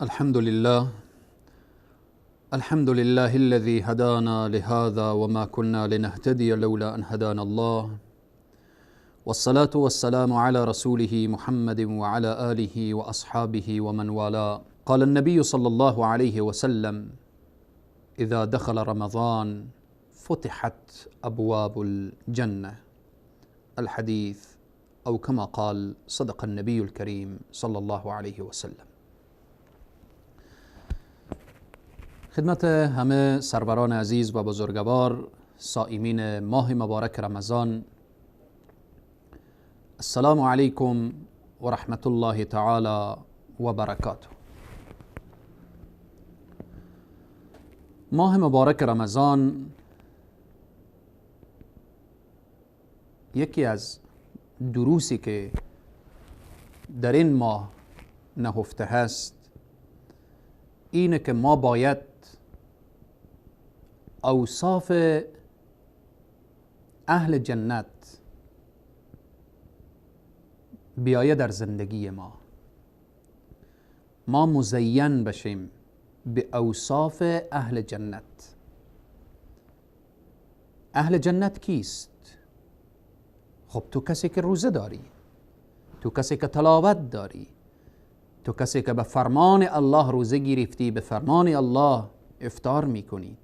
الحمد لله، الحمد لله الذي هدانا لهذا وما كنا لنهتدي لولا أن هدانا الله، والصلاة والسلام على رسوله محمد وعلى آله وأصحابه ومن والاه. قال النبي صلى الله عليه وسلم: إذا دخل رمضان فتحت أبواب الجنة. الحديث، أو كما قال، صدق النبي الكريم صلى الله عليه وسلم. خدمت همه سروران عزیز و بزرگوار، صائمین ماه مبارک رمضان، السلام علیکم و رحمت الله تعالی و برکاته. ماه مبارک رمضان یکی از دروسی که در این ماه نهفته هست اینه که ما باید اوصاف اهل جنت بیایه در زندگی ما مزین بشیم به اوصاف اهل جنت. اهل جنت کیست؟ خب تو کسی که روزه داری، تو کسی که تلاوت داری، تو کسی که به فرمان الله روزه گرفتی، به فرمان الله افطار میکنید،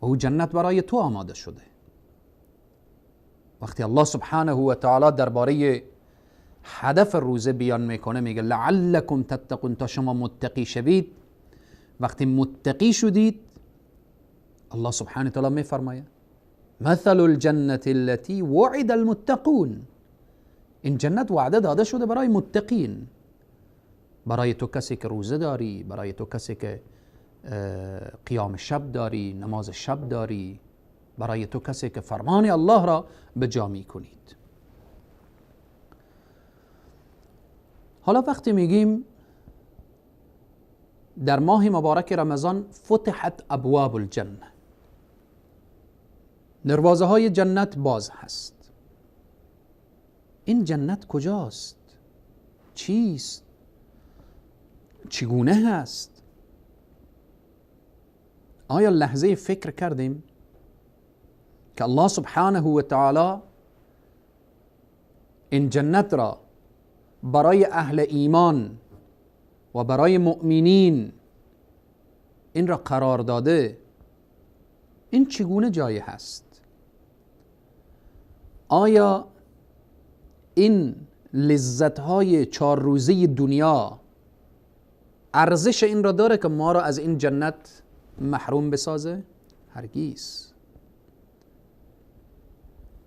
و جنت برای تو آماده شده. وقتی الله سبحانه و تعالی درباره هدف روزه بیان میکنه، میگه لعلکم تتقون، تا شما متقی شوید. وقتی متقی شدید، الله سبحانه و تعالی میفرماید مثل الجنة التي وعد المتقون. این جنت وعده داده شده برای متقین، برای تو کسی که روزه داری، برای تو کسی که قیام شب داری، نماز شب داری، برای تو کسی که فرمان الله را به جا می کنید. حالا وقتی میگیم در ماه مبارک رمضان فتحت ابواب الجنه، دروازه های جنت باز هست. این جنت کجاست؟ چیست؟ چگونه هست؟ آیا لحظه فکر کردیم که الله سبحانه و تعالی این جنت را برای اهل ایمان و برای مؤمنین این را قرار داده؟ این چگونه جایی هست؟ آیا این لذت‌های 4 روزه دنیا ارزش این را داره که ما را از این جنت محروم بسازه؟ هرگیز.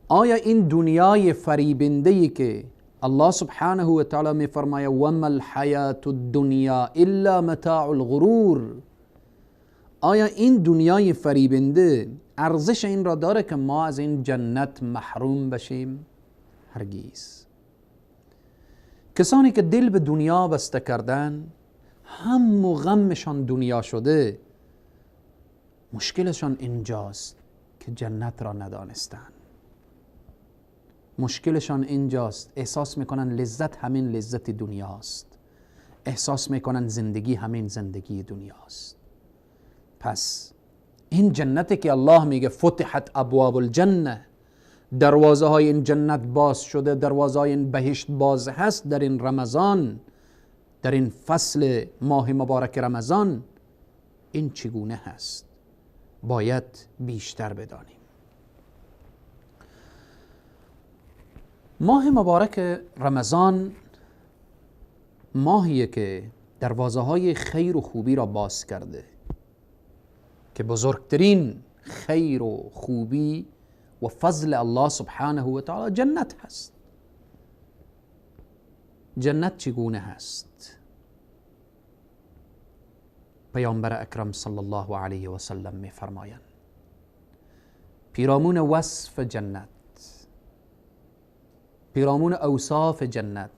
آیا این دنیای فریبنده‌ای که الله سبحانه و تعالی می‌فرماید وما الحیات الدنیا الا متاع الغرور، آیا این دنیای فریبنده ارزش این را داره که ما از این جنت محروم بشیم؟ هرگیز. کسانی که دل به دنیا بسته کردن، هم و غمشان دنیا شده، مشکلشان اینجاست که جنت را ندانستن. مشکلشان اینجاست، احساس میکنن لذت همین لذت دنیاست، احساس میکنن زندگی همین زندگی دنیاست. پس این جنتی که الله میگه فتحت ابواب الجنه، دروازه های این جنت باز شده، دروازه های این بهشت باز هست در این رمضان، در این فصل ماه مبارک رمضان، این چگونه هست؟ باید بیشتر بدانیم. ماه مبارک رمضان ماهیه که دروازه های خیر و خوبی را باز کرده، که بزرگترین خیر و خوبی و فضل الله سبحانه و تعالی جنت هست. جنت چگونه هست؟ پیامبر اکرم صلی الله علیه و سلم می فرمایند پیرامون وصف جنت، پیرامون اوصاف جنت،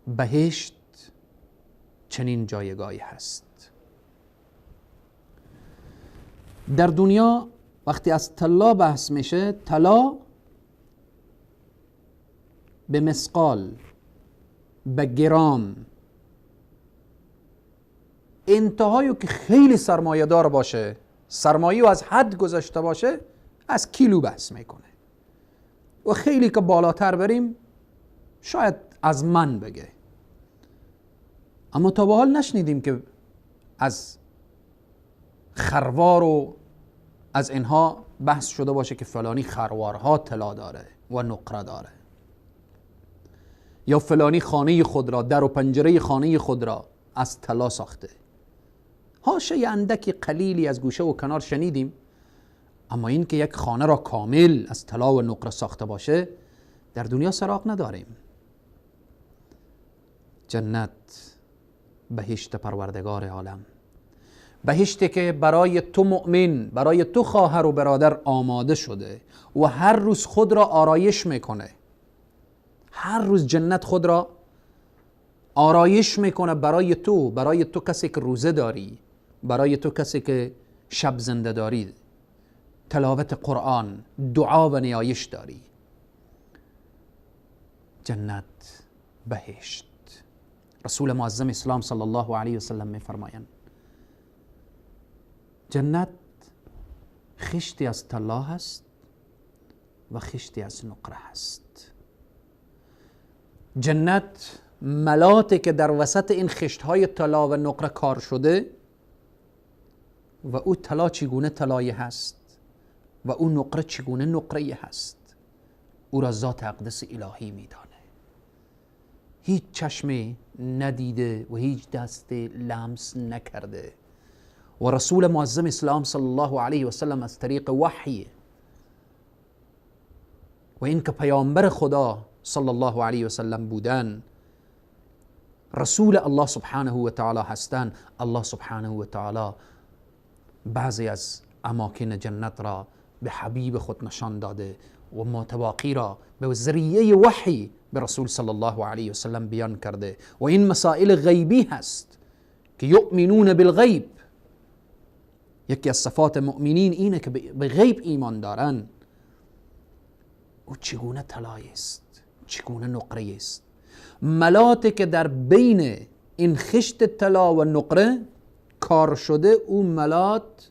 بهشت چنین جایگاهی هست. در دنیا وقتی از طلا بحث میشه، طلا به مثقال به گرام، انتهایی که خیلی سرمایه دار باشه، سرمایه از حد گذشته باشه، از کیلو بحث میکنه و خیلی که بالاتر بریم شاید از من بگه. اما تا به حال نشنیدیم که از خروار و از اینها بحث شده باشه که فلانی خروارها طلا داره و نقره داره، یا فلانی خانه خود را، در و پنجره خانه خود را از طلا ساخته. حاشیه اندکی قلیلی از گوشه و کنار شنیدیم، اما این که یک خانه را کامل از طلا و نقره ساخته باشه در دنیا سراغ نداریم. جنت، بهشت پروردگار عالم، بهشتی که برای تو مؤمن، برای تو خواهر و برادر آماده شده و هر روز خود را آرایش میکنه. هر روز جنت خود را آرایش میکنه برای تو، برای تو کسی که روزه داری، برای تو کسی که شب زنده داری، تلاوت قرآن، دعا و نیایش داری. جنت، بهشت. رسول معظم اسلام صلی الله علیه وسلم میفرمایند جنت خشتی از طلا هست و خشتی از نقره هست. جنت ملاتی که در وسط این خشت‌های طلا و نقره کار شده و او طلا چگونه طلایی هست و او نقره چگونه نقره هست، او را ذات اقدس الهی میدانه. هیچ چشمی ندیده و هیچ دست لمس نکرده و رسول معظم اسلام صلی الله علیه و سلم از طریق وحی و اینکه پیامبر خدا صلی الله علیه و سلم بودن، رسول الله سبحانه و تعالی هستند، الله سبحانه و تعالی بعضی از اماکن جنت را به حبیب خود نشان داده و متواقی را به ذریعه وحی به رسول صلی الله علیه و سلم بیان کرده و این مسائل غیبی هست که یؤمنون بالغیب. یکی از صفات مؤمنین اینه که به غیب ایمان دارن. او چگونه طلای است، چگونه نقره است. ملاتی که در بین این خشت طلا و نقره کار شده، او ملات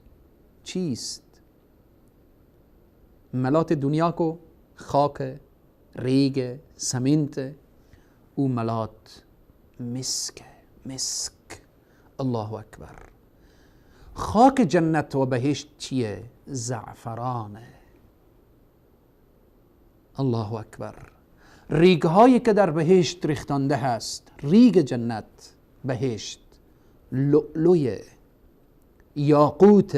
چیست؟ ملات دنیا کو خاک، ریگ، سمنت. او ملات مسک، مسک. الله اکبر. خاک جنت و بهشت چیه؟ زعفرانه. الله اکبر. ریگ هایی که در بهشت ریختانده هست، ریگ جنت بهشت، لؤلؤ، یاقوت،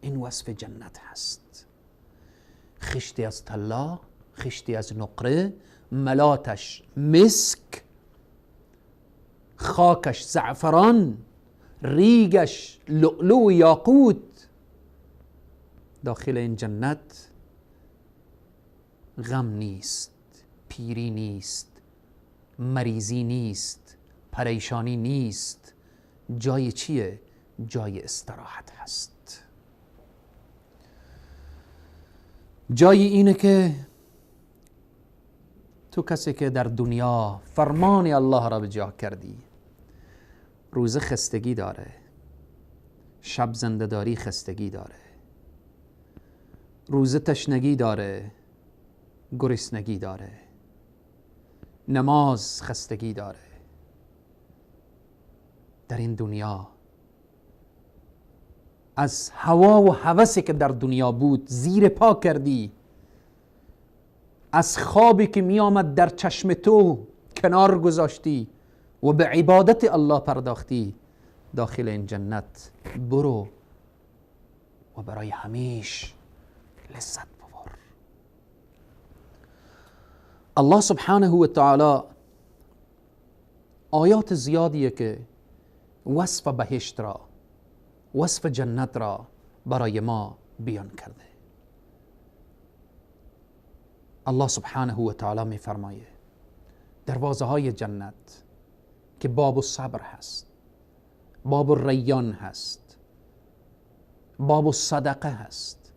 این وصف جنت هست. خشتی از طلا، خشتی از نقره، ملاتش مسک، خاکش زعفران، ریگش لؤلؤ و یاقوت. داخل این جنت غم نیست، پیری نیست، مریضی نیست، پریشانی نیست. جای چیه؟ جای استراحت هست. جای اینه که تو کسی که در دنیا فرمان الله را به جا کردی، روزه خستگی داره، شب زنده‌داری خستگی داره، روزه تشنگی داره، گرسنگی داره، نماز خستگی داره. در این دنیا از هوا و هوسی که در دنیا بود زیر پا کردی، از خوابی که می آمد در چشم تو کنار گذاشتی و به عبادت الله پرداختی. داخل این جنت برو و برای همیش لذت ببر. الله سبحانه و تعالی آیات زیادیه که وصف بهشت را، وصف جنت را برای ما بیان کرده. الله سبحانه و تعالی می فرمایه دروازه های جنت که باب الصبر هست، باب الریان هست، باب الصدقه هست،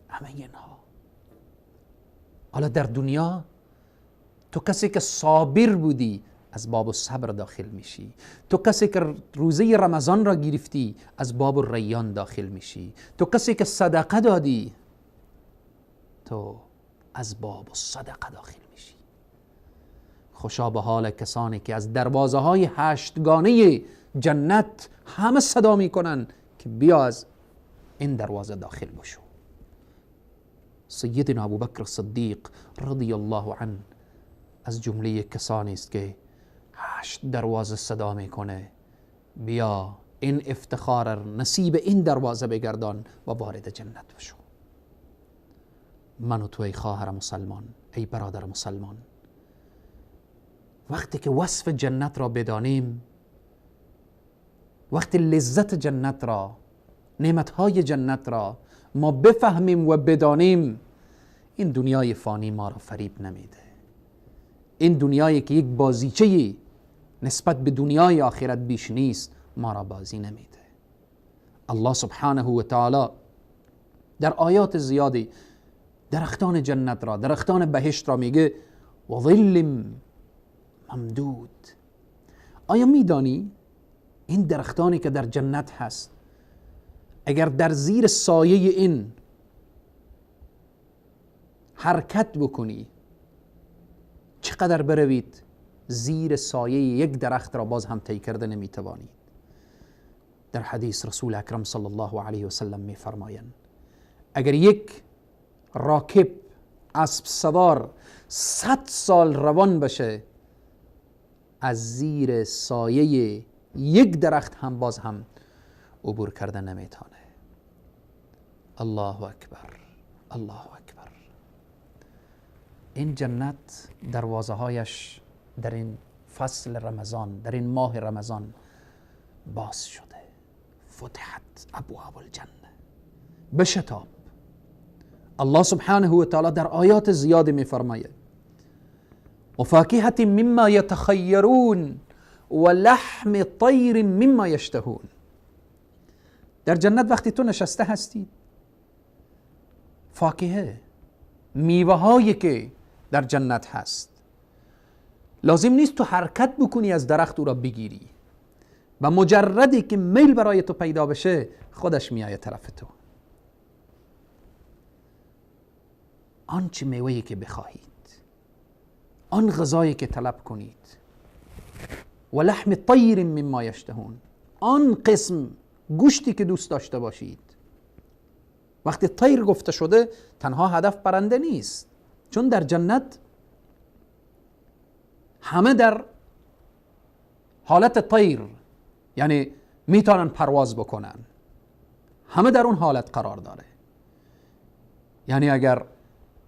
همه اینها حالا در دنیا تو کسی که صابر بودی از باب صبر داخل میشی، تو کسی که روزه رمضان را گرفتی از باب ریان داخل میشی، تو کسی که صدقه دادی تو از باب صدقه داخل میشی. خوشا به حال کسانی که از دروازه های هشتگانه جنت همه صدا میکنن که بیا از این دروازه داخل بشو. سیدنا ابوبکر صدیق رضی الله عنه از جمله کسانی است که 8 دروازه صدا میکنه بیا این افتخار نصیب این دروازه بگردان و وارد جنت بشو. من و تو ای خواهر مسلمان، ای برادر مسلمان، وقتی که وصف جنت را بدانیم، وقتی لذت جنت را، نعمتهای جنت را ما بفهمیم و بدانیم، این دنیای فانی ما را فریب نمیده. این دنیایی که یک بازیچه نسبت به دنیای آخرت بیش نیست ما را بازی نمیده. الله سبحانه و تعالی در آیات زیادی درختان جنت را، درختان بهشت را میگه و ظل ممدود. آیا میدانی این درختانی که در جنت هست اگر در زیر سایه این حرکت بکنی چقدر بروید زیر سایه یک درخت را باز هم طی کرده نمیتوانید؟ در حدیث رسول اکرم صلی الله علیه و سلم میفرمایند اگر یک راکب اسب سوار 100 سال روان بشه از زیر سایه یک درخت هم باز هم عبور کرده نمیتونه. الله اکبر، الله اکبر. این جنت دروازه هایش در این فصل رمضان، در این ماه رمضان باز شده. فتحت ابواب الجنه. بشتاب. الله سبحانه و تعالی در آیات زیادی میفرماید و فاکهة مما یتخیرون و لحم طیر مما یشتهون. در جنت وقتی تو نشسته هستی، فاکهه، میوه هایی که در جنت هست، لازم نیست تو حرکت بکنی از درخت او را بگیری و مجردی که میل برای تو پیدا بشه خودش میآید طرف تو. آنچه میوه‌ای که بخواهید، آن غذایی که طلب کنید، و لحم طیر مما یشتهون، آن قسم گوشتی که دوست داشته باشید. وقتی طیر گفته شده تنها هدف پرنده نیست، چون در جنت همه در حالت طیر، یعنی میتونن پرواز بکنن، همه در اون حالت قرار داره. یعنی اگر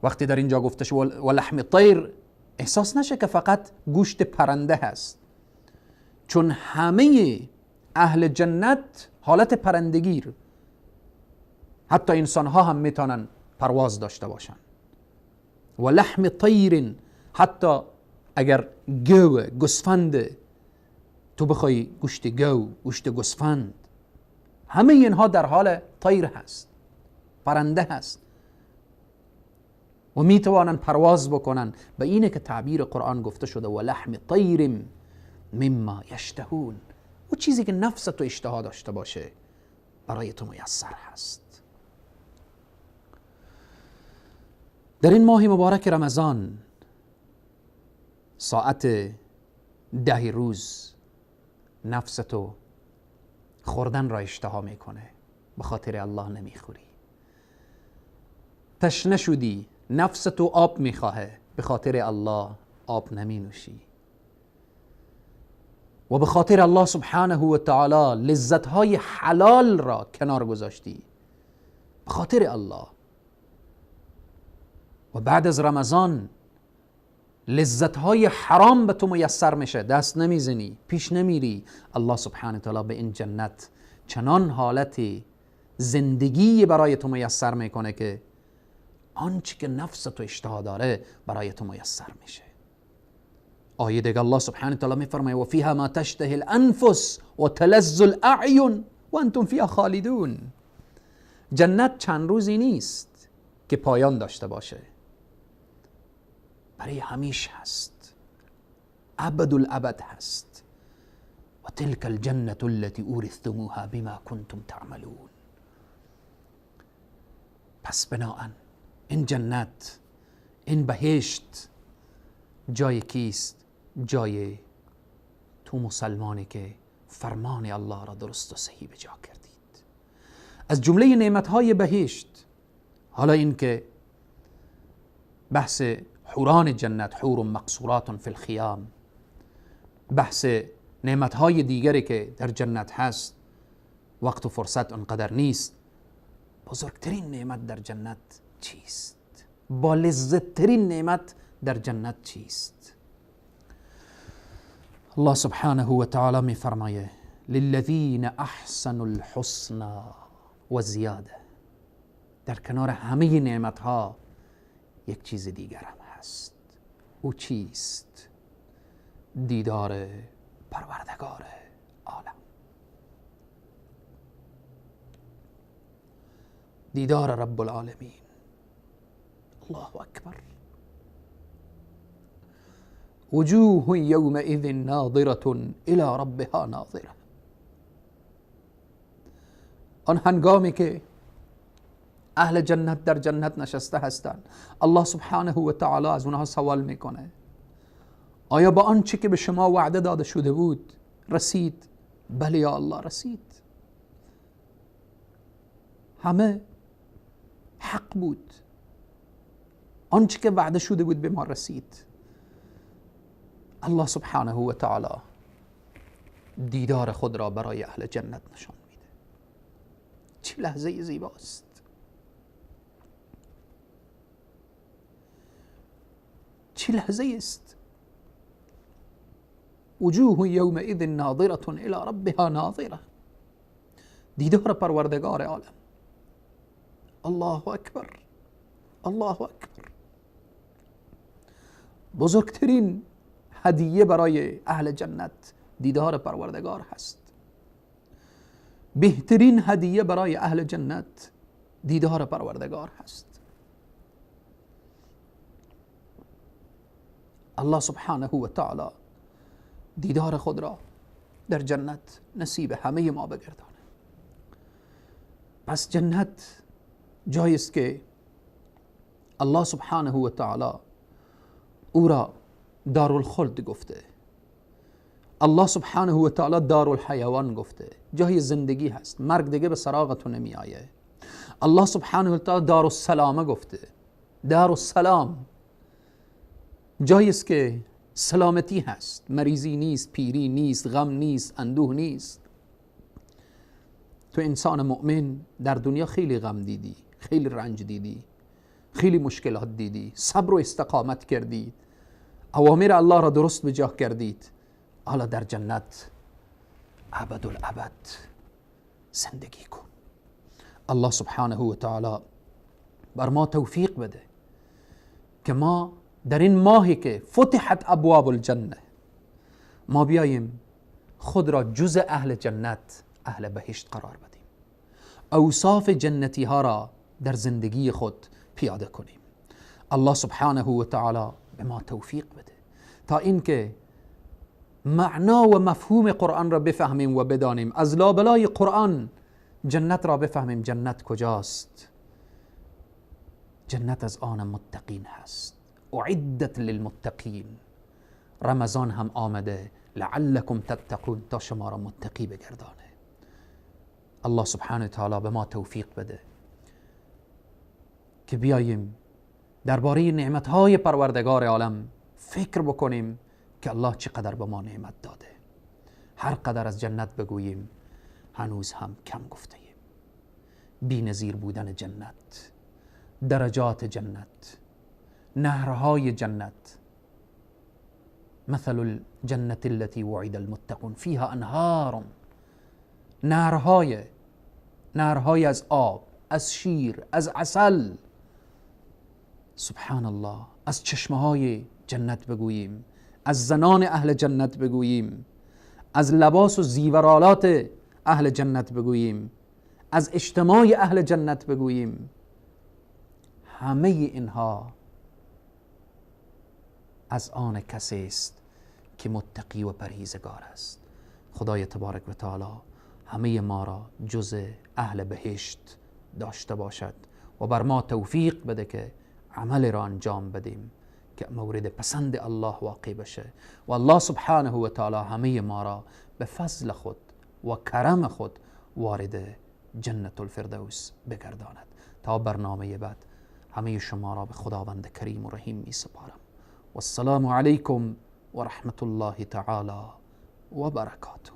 وقتی در اینجا گفته شد و لحم طیر، احساس نشه که فقط گوشت پرنده هست، چون همه اهل جنت حالت پرندگیر، حتی انسان ها هم میتونن پرواز داشته باشن. و لحم طیر، حتی اگر گو، گوسفند، تو بخوای گوشت گو، گوشت گوسفند، همه اینها در حال طیر هست، پرنده هست و میتوانن پرواز بکنن. به اینه که تعبیر قرآن گفته شده و لحم طیر مما یشتهون، و چیزی که نفس تو اشتها داشته باشه برای تو میسر هست. در این ماه مبارک رمضان ساعت 10 روز نفس تو خوردن را اشتها میکنه، به خاطر الله نمیخوری. تشنه شدی، نفس تو آب میخواهه، به خاطر الله آب نمی نوشی. و به خاطر الله سبحانه و تعالی لذتهای حلال را کنار گذاشتی، به خاطر الله. و بعد از رمضان لذتهای حرام به تو میسر میشه، دست نمیزنی، پیش نمیری. الله سبحانه و تعالی به این جنت چنان حالت زندگی برای تو میسر میکنه که آنچه که نفس تو اشتها داره برای تو میسر میشه. آیه دیگه الله سبحانه و تعالی میفرماید و فیها ما تشتهی الانفس و تلذ الاعین و انتم فیها خالدون. جنت چند روزی نیست که پایان داشته باشه. برای همیشه هست، ابد الابد هست. و تلك الجنة التي اورثتموها بما کنتم تعملون. پس بناءً این جنت، این بهشت جای کیست؟ جای تو مسلمانی که فرمان الله را درست و صحیح به جا کردید. از جمله نعمتهای بهشت، حالا این که بحث حوران جنت، حور مقصورات فی الخیام، بحث نعمتهای دیگری که در جنت هست، وقت و فرصت انقدر نیست. بزرگترین نعمت در جنت چیست؟ با لذتترین نعمت در جنت چیست؟ الله سبحانه و تعالی می فرمایه للذین احسنوا الحسنى و زیاده. در کنار همه نعمتها یک چیز دیگر هم هست. او چیست؟ دیدار پروردگار عالم، دیدار رب العالمین. الله اکبر. وجوه یومئذ ناظرة الی ربها ناظرة. آن هنگامی که اهل جنت در جنت نشسته هستند، الله سبحانه و تعالی از اونها سوال میکنه آیا با آنچه که به شما وعده داده شده بود رسید؟ بله یا الله رسید. همه حق بود، آنچه که وعده شده بود به ما رسید. الله سبحانه و تعالی دیدار خود را برای اهل جنت نشان میده. چه لحظه زیباست، چه لحظه است. وجوه یومئذ ناظرة الی ربها ناظرة. دیدار پروردگار عالم. الله اکبر، الله اکبر. بزرگترین هدیه برای اهل جنت دیدار پروردگار هست. بهترین هدیه برای اهل جنت دیدار پروردگار هست. الله سبحانه و تعالی دیدار خود را در جنت نصیب همه ما بگردانه. پس جنت جایی است که الله سبحانه و تعالی او را دارالخلد گفته، الله سبحانه و تعالی دارالحیوان گفته، جای زندگی هست، مرگ دیگه به سراغتون نمی آیه. الله سبحانه و تعالی دارالسلامه گفته، دارالسلام جایی است که سلامتی هست، مریضی نیست، پیری نیست، غم نیست، اندوه نیست. تو انسان مؤمن در دنیا خیلی غم دیدی، خیلی رنج دیدی، خیلی مشکلات دیدی، صبر و استقامت کردید، اوامر الله را درست به جا کردید. حالا در جنت ابد الابد زندگی کن. الله سبحانه و تعالی بر ما توفیق بده که ما در این ماهی که فتحت ابواب الجنه، ما بیاییم خود را جز اهل جنت، اهل بهشت قرار بدیم، اوصاف جنتی ها را در زندگی خود پیاده کنیم. الله سبحانه و تعالی به ما توفیق بده تا اینکه معنا و مفهوم قرآن را بفهمیم و بدانیم، از لابلای قرآن جنت را بفهمیم. جنت کجاست؟ جنت از آن متقین هست، اعدت للمتقین. رمضان هم آمده لعلکم تتقون، تا شما را متقی بگردانه. الله سبحانه و تعالی به ما توفیق بده که بیاییم درباره نعمتهای پروردگار عالم فکر بکنیم که الله چقدر به ما نعمت داده. هر قدر از جنت بگوییم هنوز هم کم گفته ایم. بی نظیر بودن جنت، درجات جنت، نهرهای جنت، مثل الجنة التي وعد المتقون فيها انهار، نهرهای از آب، از شیر، از عسل. سبحان الله. از چشمه های جنت بگوییم، از زنان اهل جنت بگوییم، از لباس و زیورالات اهل جنت بگوییم، از اجتماع اهل جنت بگوییم. همه اینها از آن کسی است که متقی و پرهیزگار است. خدای تبارک و تعالی همه ما را جز اهل بهشت داشته باشد و بر ما توفیق بده که عمل را انجام بدیم که مورد پسند الله واقع بشه و الله سبحانه و تعالی همه ما را به فضل خود و کرم خود وارد جنت الفردوس بگرداند. تا برنامه بعد همه شما را به خداوند کریم و رحیم می سپارم. و السلام علیکم و رحمت الله تعالی و برکاته.